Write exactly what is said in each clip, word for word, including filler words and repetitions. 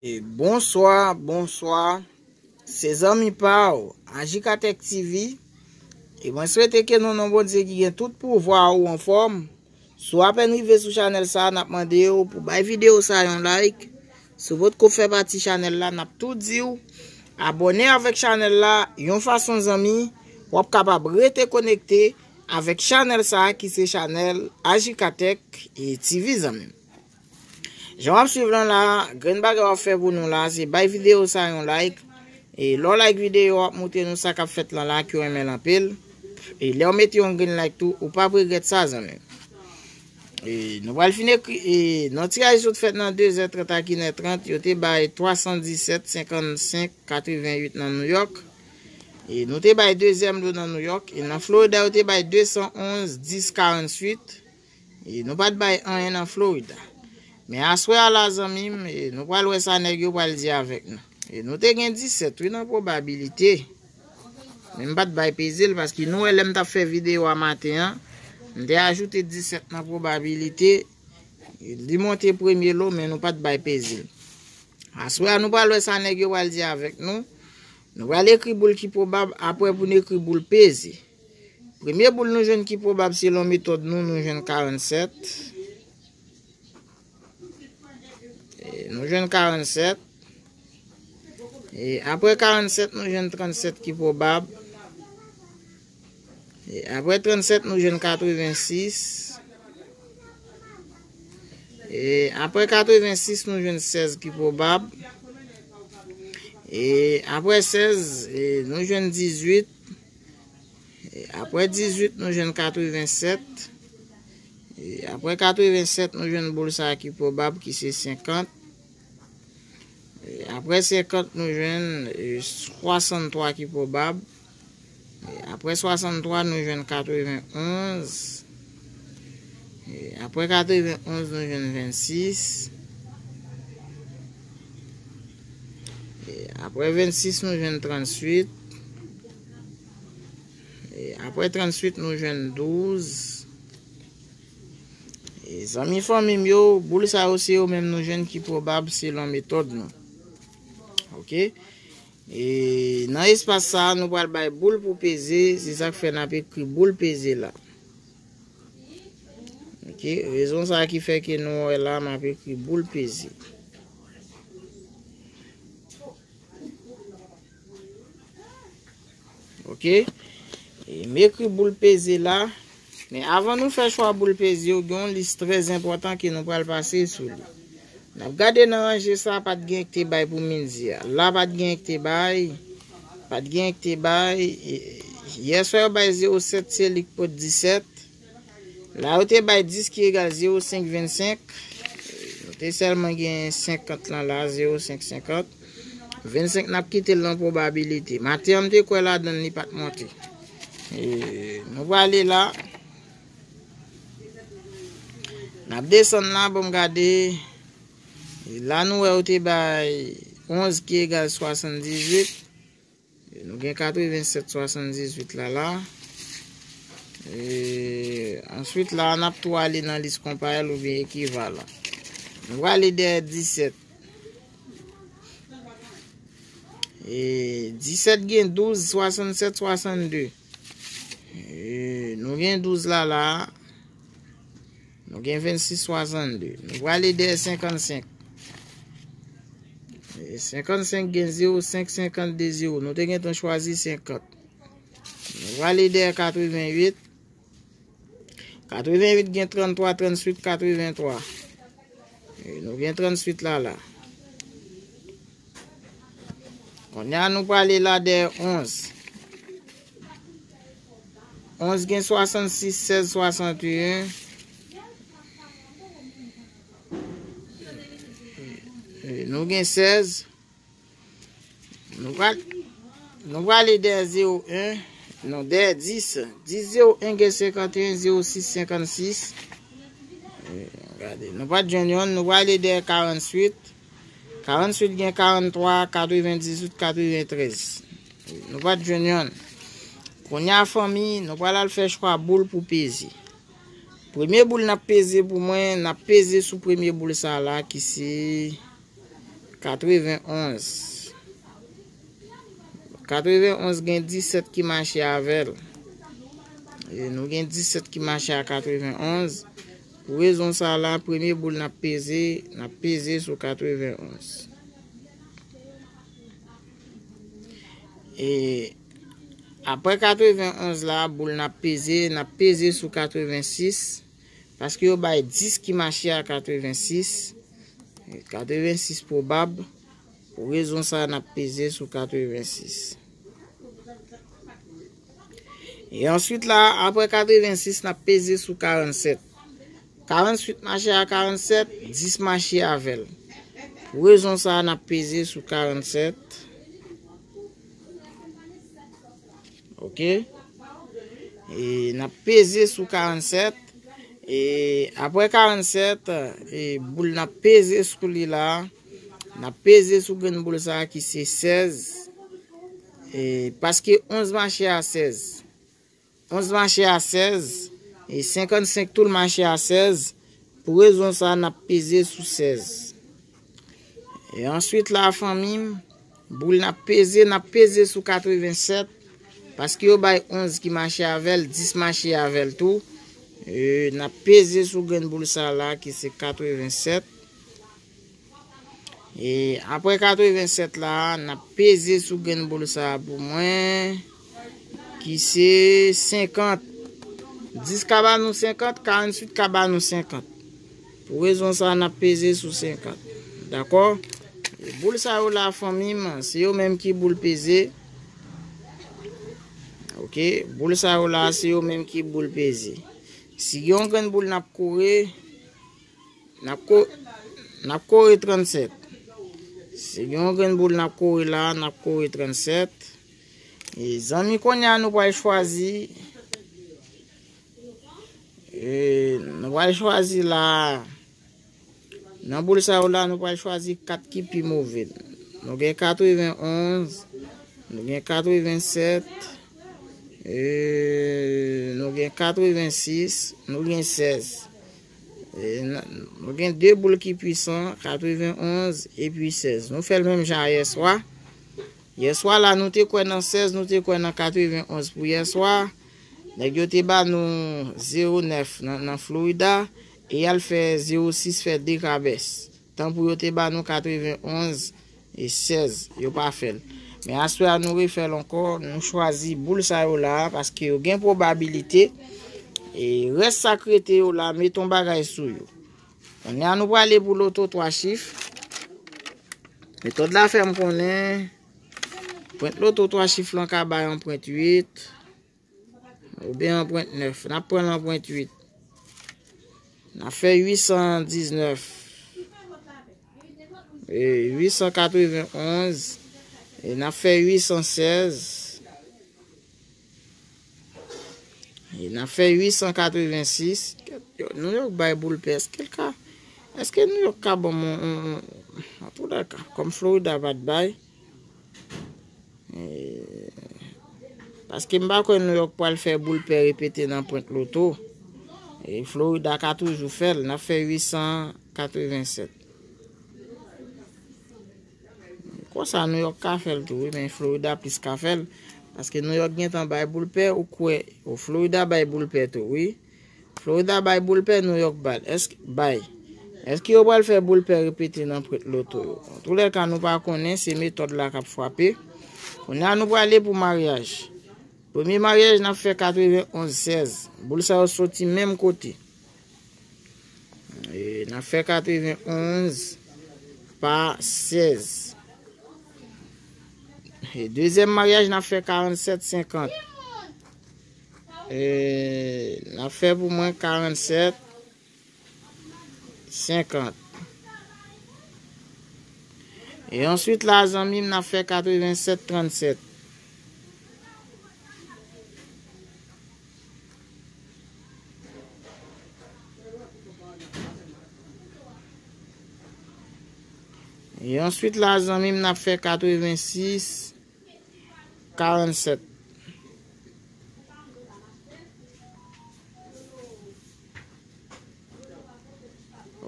E bonswa, bonswa. Se zanmi pa w, Ajikatèk T V. E mwen swete ke nan non Bondye ki gen tout pouvwa ou anfòm. Si w apèn rive sou chanèl sa a, n ap mande w pou bay videyo sa a yon like. Si w potko fè pati chanèl la, n ap tou di w abòne avèk chanèl la yon fason, zanmi, w ap kapab rete konekte avèk chanèl sa a ki se chanèl Ajikatèk e T V, zanmi m. Jan w ap swiv lan la, grenn bagay w ap fè pou nou la, se bay videyo sa yon like. E lè w like videyo, w ap montre nou sa k ap fèt lan la, ke w renmen l anpil. E lè w mete yon grenn like tou, ou p ap regrèt sa, zanmi m. E nou pral fin ekri, e nan tiraj sot fèt nan de zè trant ak inè trant, yo te bay twa san disèt, senkannsenk, katreventuit nan Nouyòk. E nou te bay dezyèm lo nan Nouyòk. E nan Florida, yo te bay de san onz, dis, karanntuit. E nou pa t bay anyen nan Florida. Men aswè a la, zanmi m, e nou pral wè sa nèg yo pral di avèk nou. E nou te gen disèt, wi, nan pwobabilite. Men m pa t bay peze l, paske nou wè lè m t ap fè videyo a maten an, m te ajoute disèt nan pwobabilite. Li monte premye lo, men nou pa t bay peze l. Aswè a, nou pral wè sa nèg yo pral di avèk nou. Nou pral ekri boul ki pwobab, apre pou n ekri boul peze. Premye boul nou jwenn ki pwobab selon metòd nou, nou jwenn karannsèt. E, nou jwenn karannsèt. E, apre karannsèt, nou jwenn trannsèt ki pwobab. E, apre trannsèt, nou jwenn katrevensis. E, apre katrevensis, nou jwenn sèz ki pwobab. E, apre sèz, e, nou jwenn dizuit. E, apre dizuit, nou jwenn katrevensèt. E, apre katrevensèt, nou jwenn boul sa a ki pwobab, ki se senkant. E, apre senkant, nou jwenn, e, swasanntwa ki pwobab. E, apre swasanntwa, nou jwenn katrevenonz. E, apre katrevenonz, nou jwenn vennsis. E, apre vennsis, nou jwenn trannuit. E, apre trannuit, nou jwenn douz. E, zanmi fanmi m yo, boul sa yo se yo menm nou jwenn ki pwobab selon metòd nou. Oke? E, nan espas sa a, nou pral bay boul pou peze, se sa k fè n ap ekri boul peze la. Oke? Rezon sa a ki fè ke nou wè la, m ap ekri boul peze. Oke? E, m ekri boul peze la. Men avan nou fè chwa boul peze yo, gen yon lis trè enpòtan ke nou pral pase sou li. N ap gade nan ranje sa, pa t gen ki te bay pou midi a. La, pa t gen ki te bay. Pa t gen ki te bay. E, yèswa, yo bay zewo sèt, se li k pot disèt. La, yo te bay dis ki egal zewo senk vennsenk. Nou te sèlman gen senkant lan la, zewo senk senkant. Vennsenk, n ap kite l nan pwobabilite. Maten an, m te kwè ladan l, li pa t monte. E, nou prale la. N ap desann la, bon, m gade. E la, nou wè, yo te bay onz ki egal swasanndizuit. Nou gen katrevensèt swasanndizuit la, la. E, answit la, n ap tou ale nan lis konparèl oubyen ekivalan. Nou prale dèyè disèt. E, disèt gen douz, swasannsèt, swasannde. E, nou gen douz la, la. Nou gen vennsis swasannde. Nou prale dèyè senkannsenk. E, senkannsenk gen zewo senk, senkannde, zewo. Nou te gentan chwazi senkant. Nou prale dèyè katreventuit. Katreventuit gen tranntwa, trannuit, katreventwa. E, nou gen trannuit la, la. Kounye a, nou prale la dèyè onz. Onz gen swasannsis, sèz, swasanteyen. E, nou gen sèz. Nou pral, nou prale dèyè zewo en. Non, dèyè dis. Dis zewo en gen senkanteyen, zewo sis senkannsis. E, gade, nou pa t jwenn yonn, nou prale dèyè karanntuit. Karanntuit gen karanntwa, katrevendizuit, katreventrèz. Nou pa t jwenn yonn. Kounye a, fanmi, nou pral al fè chwa boul pou peze. Premye boul n ap peze pou mwen, n ap peze sou premye boul sa a la ki se katrevenonz. Katrevenonz gen disèt ki mache avè l. E nou gen disèt ki mache a katrevenonz. Pou rezon sa la, premye boul n ap peze, n ap peze sou katrevenonz. E apre katrevenonz la, boul n ap peze, n ap peze sou katrevensis. Paske yo bay dis ki mache a katrevensis. Katrevensis pwobab. Pou rezon sa, n ap peze sou katrevensis. E answit la, apre katrevensis, n ap peze sou karannsèt. Karannsèt mache a karannsèt, dis mache avè l. Pou rezon sa, n ap peze sou karannsèt. Ok? E n ap peze sou karannsèt. E apre karannsèt, e boul n ap peze sou li la, n ap peze sou grenn boul sa a ki se sèz. E paske onz mache a sèz. Onz mache a sèz. E senkannsenk tou l mache a sèz. Pou rezon sa a, n ap peze sou sèz. E answit la, fanmi m, boul n ap peze, n ap peze sou katrevensèt. Paske yo bay onz ki mache avè l, dis mache avè l tou. E n ap peze sou grenn boul sa la ki se katrevensèt. E apre katrevensèt la, n ap peze sou grenn boul sa a pou mwen, ki se senkant. Dis ka ba nou senkant, karantuit ka ba nou senkant. Pou rezon sa a, n ap peze sou senkant. Dakò? E boul sa yo la, fanmi m, se yo menm ki boul peze. Ok? Boul sa yo la, se yo menm ki boul peze. Si gen yon grenn boul n ap kore, N ap ko-, n ap kore trannsèt. Se gen yon grenn boul n ap kore la, n ap kore trannsèt. E zanmi, kounye a nou pral chwazi. E nou pral chwazi la. Nan boul sa yo la, nou pral chwazi kat ki pi move. Nou gen katrevenonz, nou gen katrevensèt, e nou gen katrevensis, nou gen sèz. E n-, nou gen de boul ki pwisan, katrevenonz epi sèz. Nou fè l menm jan a yèswa. Yèswa la, nou te kwè nan sèz, nou te kwè nan katrevenonz pou yèswa. Nèg yo te ba nou zewo nèf nan, nan Florida, e y al fè zewo sis fè de kabès. Tanpri yo te ba nou katrevenonz e sèz, yo pa fè l. Men aswè a, nou refè l ankò, nou chwazi boul sa yo la, paske yo gen pwobabilite. E rès sa k rete yo la, met yon bagay sou yo. Kounye a, nou prale pou loto twa chif. Metòd la fè m konnen, pwent loto twa chif lan ka bay yon pwent uit. Oubyen yon pwent nèf. N ap pran l yon pwent uit. N ap fè uit san diznèf. E uit san katrevenonz. E n ap fè uit san sèz. E n ap fè uit san katrevensis. Yo, New York bay boul pè. Èske l ka, èske New York ka ban m yon, yon, yon, an tou lè ka, kòm Florida pa t bay. E, paske m pa kwè New York pral fè boul pè repete nan pwent loto. E Florida ka toujou fè l, n ap fè uit san katrevensèt. Konsa New York ka fè l tou, wi, men Florida plis ka fè l. Paske New York gentan bay boul pè, ou kwè, o, Florida bay boul pè tou, wi. Florida bay boul pè, New York bay. Èske, bay. Èske yo pral fè boul pè repete nan pwent loto yo? Antoulèka, nou pa konnen, se metòd la k ap frape. Kounye a, nou prale pou maryaj. Premye maryaj, n ap fè katrevenonz sèz. Boul sa yo soti menm kote. E n ap fè katrevenonz pa sèz. E dezyèm maryaj, n ap fè karannsèt senkant. E n ap fè pou mwen karannsèt senkant. E answit la, zanmi m, n ap fè katrevensèt trannsèt. E answit la, zanmi m, n ap fè katrevensis karannsèt.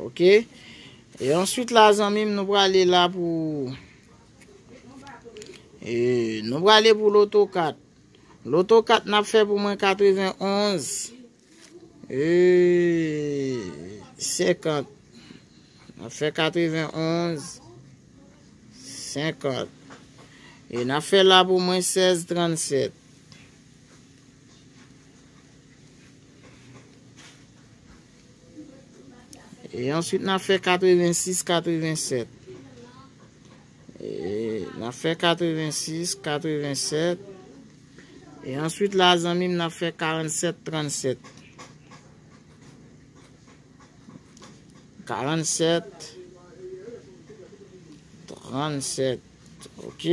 Ok. E answit la, zanmi m, nou prale la pou, e, nou prale pou loto kat. Loto kat n ap fè pou mwen katrevenonz, e, senkant. N ap fè katrevenonz, senkant. E n ap fè la pou mwen sèz, trannsèt. E answit, n ap fè katrevensis, katrevensèt. E n ap fè katrevensis, katrevensèt. E answit, la, zanmi m, n ap fè karannsèt, trannsèt. Karannsèt, trannsèt. Ok.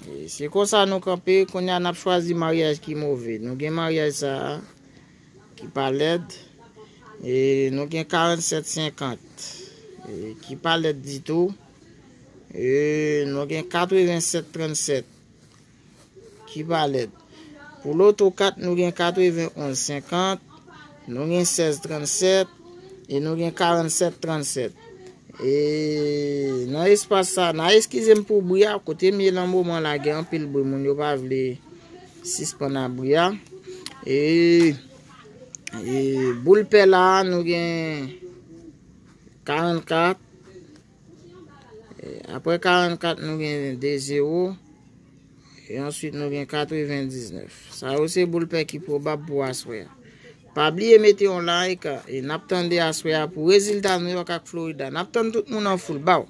E se konsa nou kanpe. Kounye a, n ap chwazi maryaj ki move. Nou gen maryaj sa a, ki pa lèd. E nou gen karannsèt, senkant, e ki pa lèd ditou. E nou gen katrevensèt, trannsèt, ki pa lèd. Pou loto kat, nou gen katrevenonz, senkant, nou gen sèz, trannsèt, e nou gen karannsèt, trannsèt. E nan espas sa, n a eskize m pou bri a, kote m ye nan moman la, gen anpil bri, moun yo pa vle sispann ap bri a. E, e boul pè la, nou gen karannkat. E apre karannkat, nou gen de zewo. E answit, nou gen katrevendiznèf. Sa yo se boul pè ki pwobab pou aswè a. Pa bliye mete yon like, e n ap tande aswè a pou rezilta Nouyòk ak Florida. N ap tann tout moun an foul. Baw!